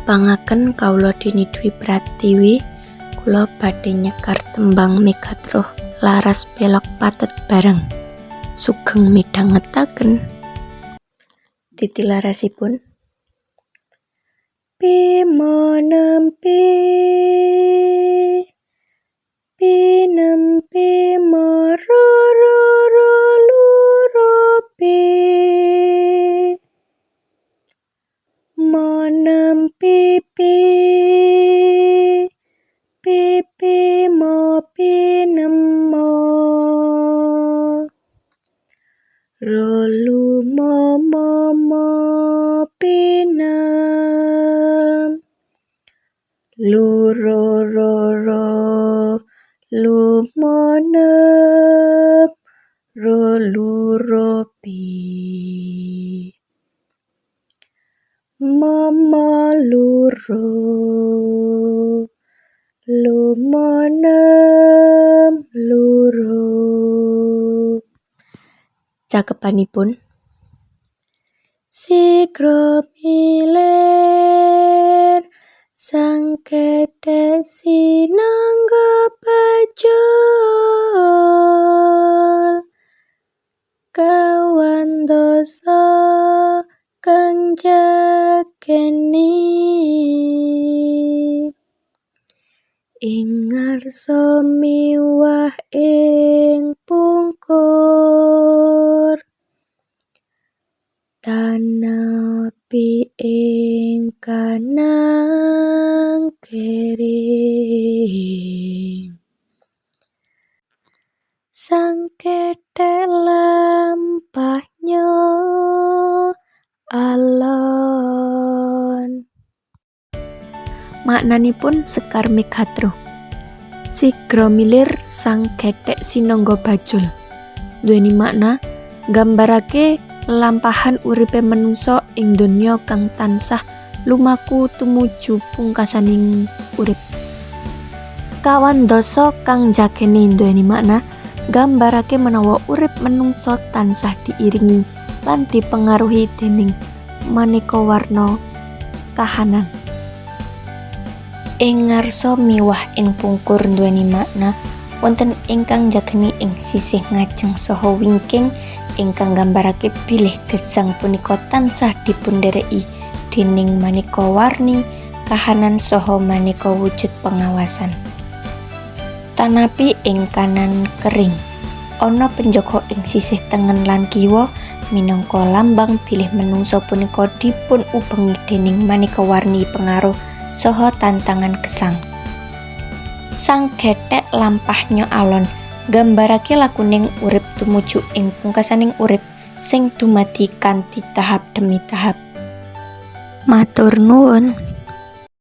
Tepangaken kawula Dini Dwi Pratiwi, kula badhe nyekar tembang Megatruh laras pelog pathet bareng. Sugeng midhangetaken. Titi larasipun Bima nempi pinempi mara ro loro pi ma nempi pi pi pi ma pinem ma ro lu ma ma ma pinem lu ro ro ro lu ma nem ro lu ro pi ma ma lu ro lu ma nem lu ro. Cakepanipun Sigra milir sang kethek sinangga bajul kawan dasa kang jageni ing ngarsa miwah ing pungkur tanapi ing kanang kering sang kethek lampahnya alon. Maknanipun Sekar Megatruh Sigra milir sang kethek sinangga bajul nduweni makna nggambarake lelampahan uripe manungsa ing donya kang tansah lumaku tumuju pungkasaning urip. Kawan dasa kang njageni nduweni makna nggambarake menawa urip manungsa tansah diiringi lan dipengaruhi dening maneka warna kahanan. Ing ngarsa miwah ing pungkur nduweni makna wonten ingkang njageni ing sisih ngajeng saha wingking ingkang nggambarake bilih gesang punika tansah dipundhereki dening maneka warni kahanan saha maneka wujud pengawasan. Tanapi ing kanan kering ana penjaga ing sisih tengen lan kiwa minangka lambang bilih menungsa punika dipun ubengi dening maneka warni pengaruh saha tantangan gesang. Sang gethek lampahnya alon nggambarake lakuning urip tumuju ing pungkasaning urip sing dumadi kanthi tahap demi tahap. Matur nuwun.